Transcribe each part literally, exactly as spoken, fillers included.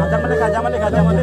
Kacang mana, kacang mana, kacang mana?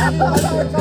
Apa, apa, apa?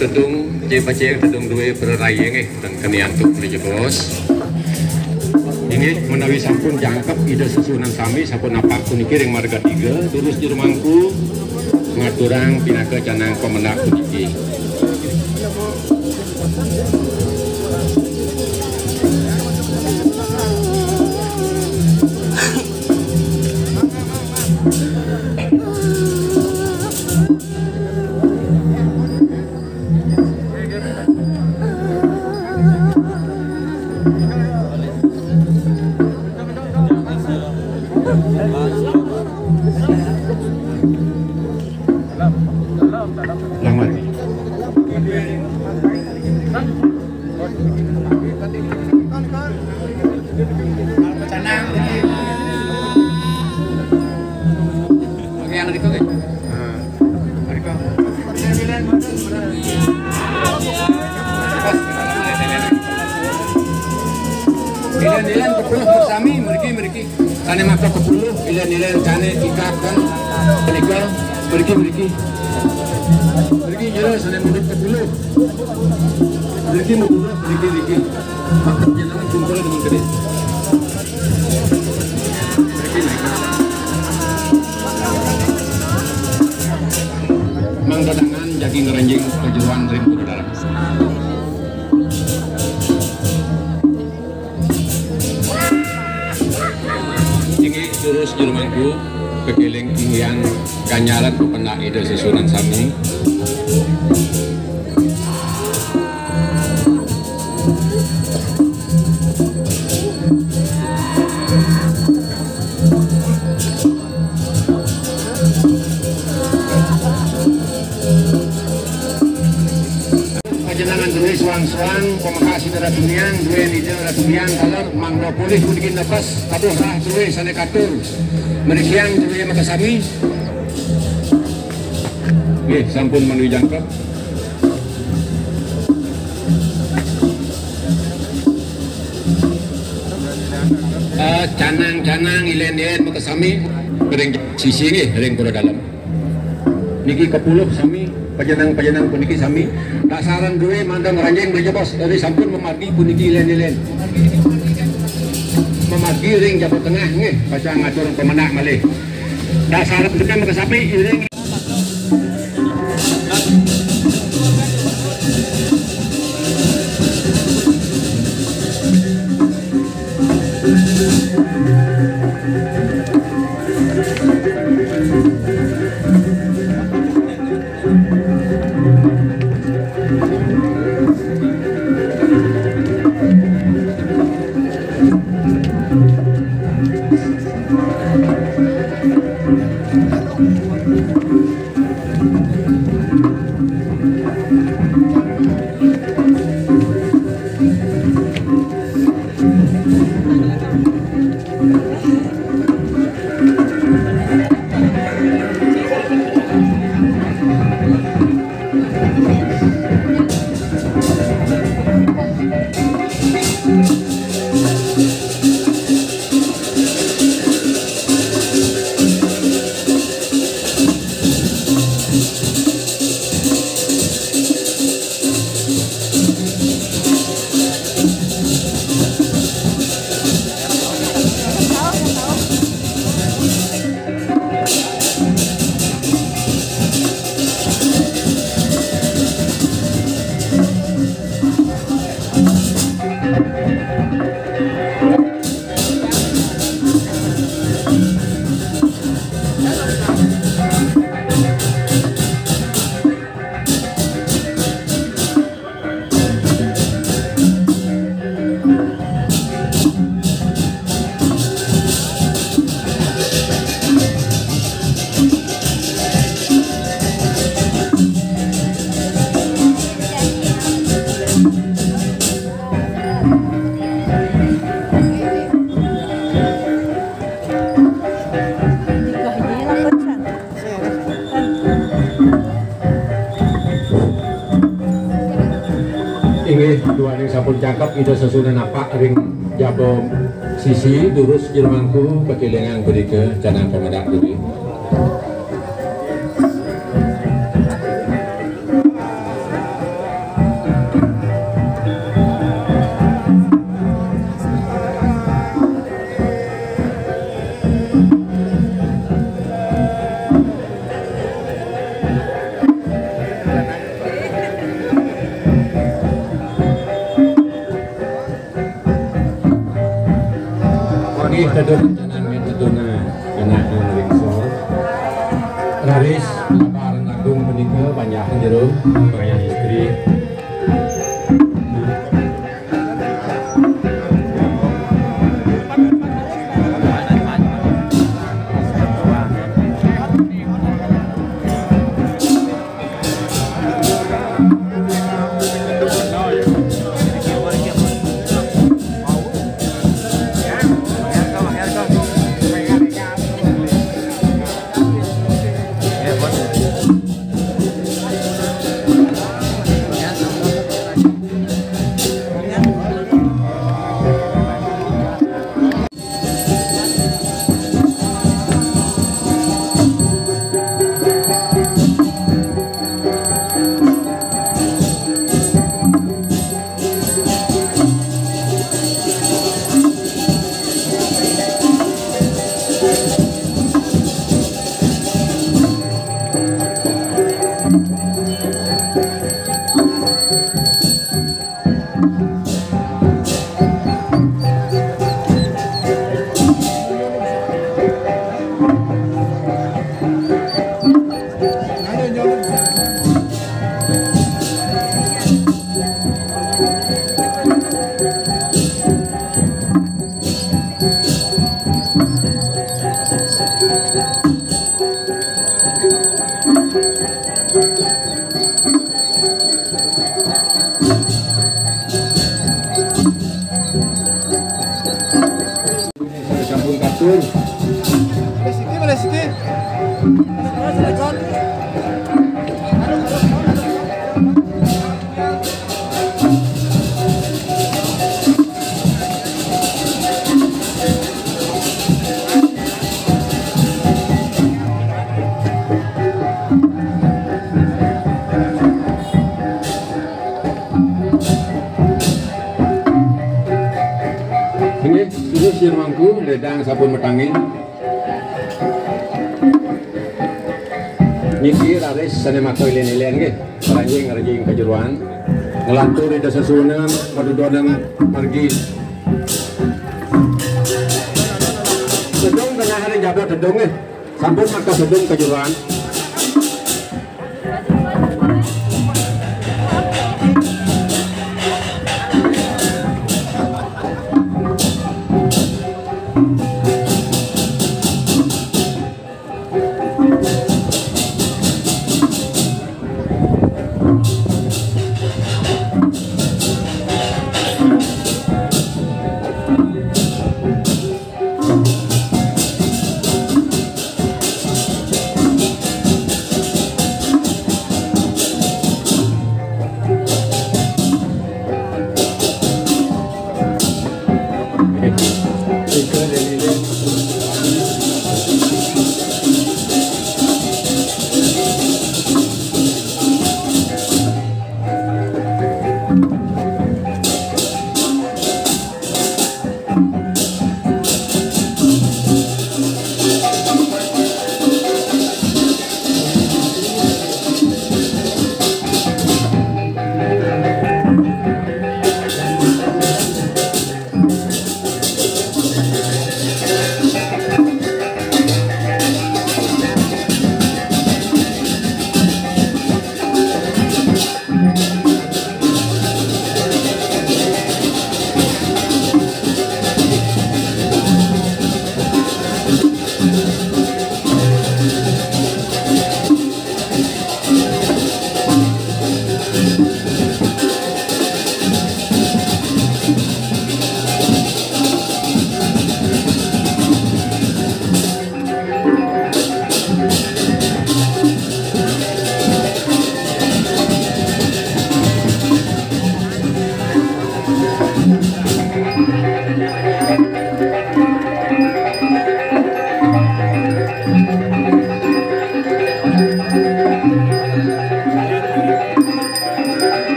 Tedung, cek pacek tedung duwe bereraye nggih, ten kenian tuk menawi jebos. Inggih, menawi sampun jangkep Ida sesuunan sami, sampun napak puniki ring marga tiga, durus jero mangku, ngaturang pinaka canang pemendak puniki. Selamat. Oke, yang itu, oke. Nah, mriko. Ilen-ilen kepuluh sami mriki, mriki. Sane maka kepuluh, ilen-ilen sane ikatan menika, mriki, mriki. Mriki jero sane mundut kepuluh. Mriki mundut, mriki, mriki. Maka jenengan kumpul dengan gede. Mriki, mriki. Mangda dangan jagi ngrenjing kejeroan ring Guru Darah. Inggih, durus jero mangku, kekiling inggihan kanyaran pependak Ida sesuunan sami. Duwe suang-suang, pamekasne Ratu Biang, duwe nida Ratu Biang, taler mangda polih puniki nepes, kaduh rah duwe sane katur. Mriki duwe makasami. Nggih, sampun manuju jangkep. Eh, canang-canang ilen-ilen makasami ring sisi nggih, ring pura dalem. Niki kapuluh sami, pajeneng-pajeneng puniki sami. Dasaran duwe mandang ranjing mejebos dari sampun mamargi puniki ilen-ilen. Mamargi ring jaba tengah nggih, pacang ngatur pemendak malih. Dasaran duwe makasami iring. Inggih, duaning sampun cangkep, Ida sesuunan napak ring jaba sisi, durus jero mangku, kakelingang mrika canang pamedak diri. Nggih, teduh rencana nggih, teduh nah, anak ring sor. Raris, labar agung menika, banyak jero, banyak istri. Mana Siti, mana Siti? Inggih, terus yen mangku ledang sampun metangin. Niki raris sane maka ilen-ilen nggih, ranjing-ranjing kajeroan. Nglantur ida sesuunan, padudonan margi. Sedung tengah hari jaga tedung nggih. Sampun maka sedung kajeroan.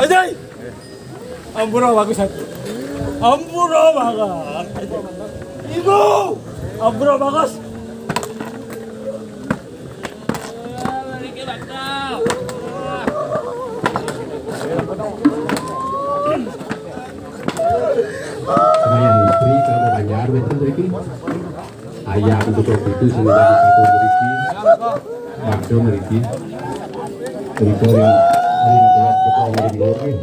Ajay! Ampura bagus aku. Ampura bagus. Ibu! Ampura bagus. Mriki. Ayam butuh itu sing bakso mriki. Bakso mriki. Mriki ring, ring, ring, ring, ring.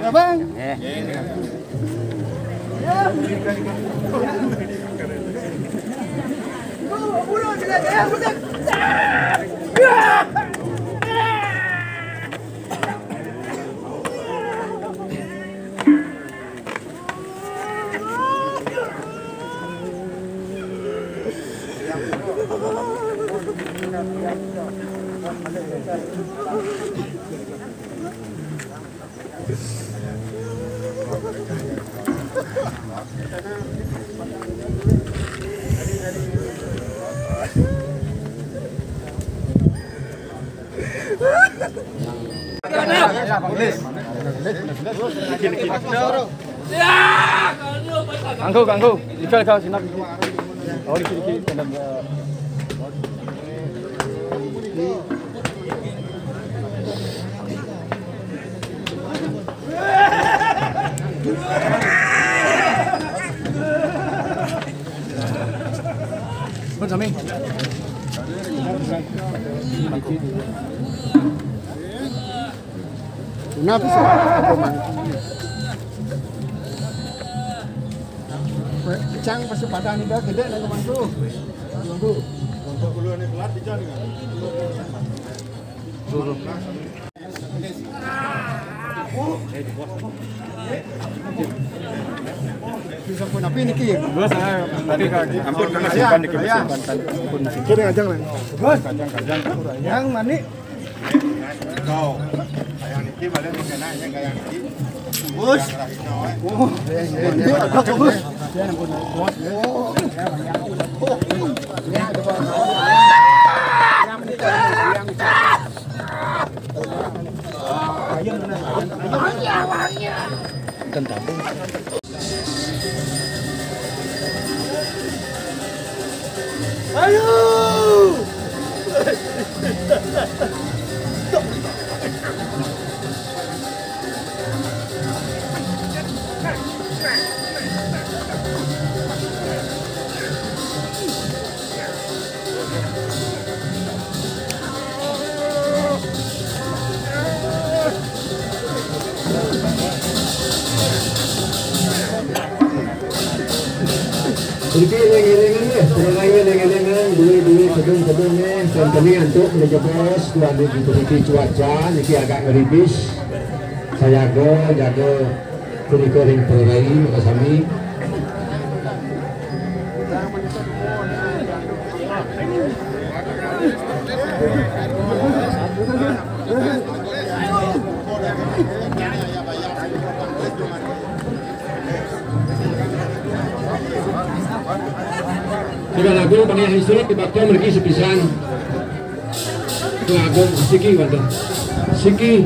Abang. Ganggu, ganggu. Ikal, ikal, sinap. Oh, dikit, dikit. Pun sami. Tuna bisa. Apa, Mang? Cang pasti pada ni dah gede nak mantu. Mantu. Untuk dulu ni kelar, bisa ni kan? Bisa pun apa ni, Ki? Bos, ah, tadi ka-, ampun, kena simpan dikit, simpan, simpan. Ampun, simpan. Kiri ajang lah. Bos. Kajang, kajang. Yang manik. Kau. Yang niki balik mungkin nanya kayak niki. Bos. Oh. Ini agak, Bos. Tentang. Ayo! Niki eling-eling nggih, eling-eling, eling-eling, duwe-duwe sedeng-sedeng nggih, ten keni antuk menika bos, kuwi niki cuaca niki agak ngeribis. Sayaga jaga punika ring prairan sami. Sudah lagu panitia historik dibakta mriki sepisan. Agung siki wonten. Siki.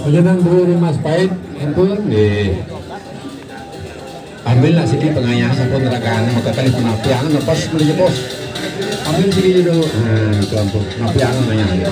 Panjenengan dulu di Mas Pait, ampun, nggih. Ambil lah siki pengayah sampun ragane maka kali penapian lepas mriki pos. Ambil siki dulu. Nah, itu ampun. Penapian nanya.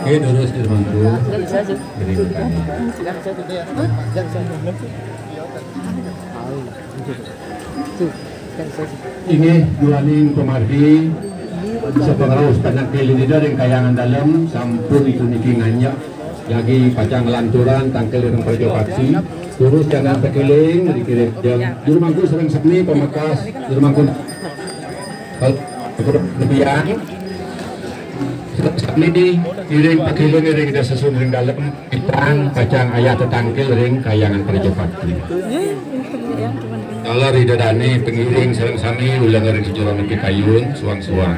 Oke, terus di Mangku. Jadi, makanya. Inggih, duaning pamargi sapangraos tangkil ring kahyangan dalem sampun itu niki nganjak jagi pacang lanturan tangkil ring praja bakti. Terus jangan tekiling, dikirim jang juru mangku sareng sami pamekas, juru mangku. Kalau cukup demikian, sami iring pakiling iring ida sesun ring dalem, pitang pacang ayah tetangkil ring kahyangan praja bakti. Kalau ida dane pengiring sareng sami ulang ring sejuron nepi kayun, suang-suang.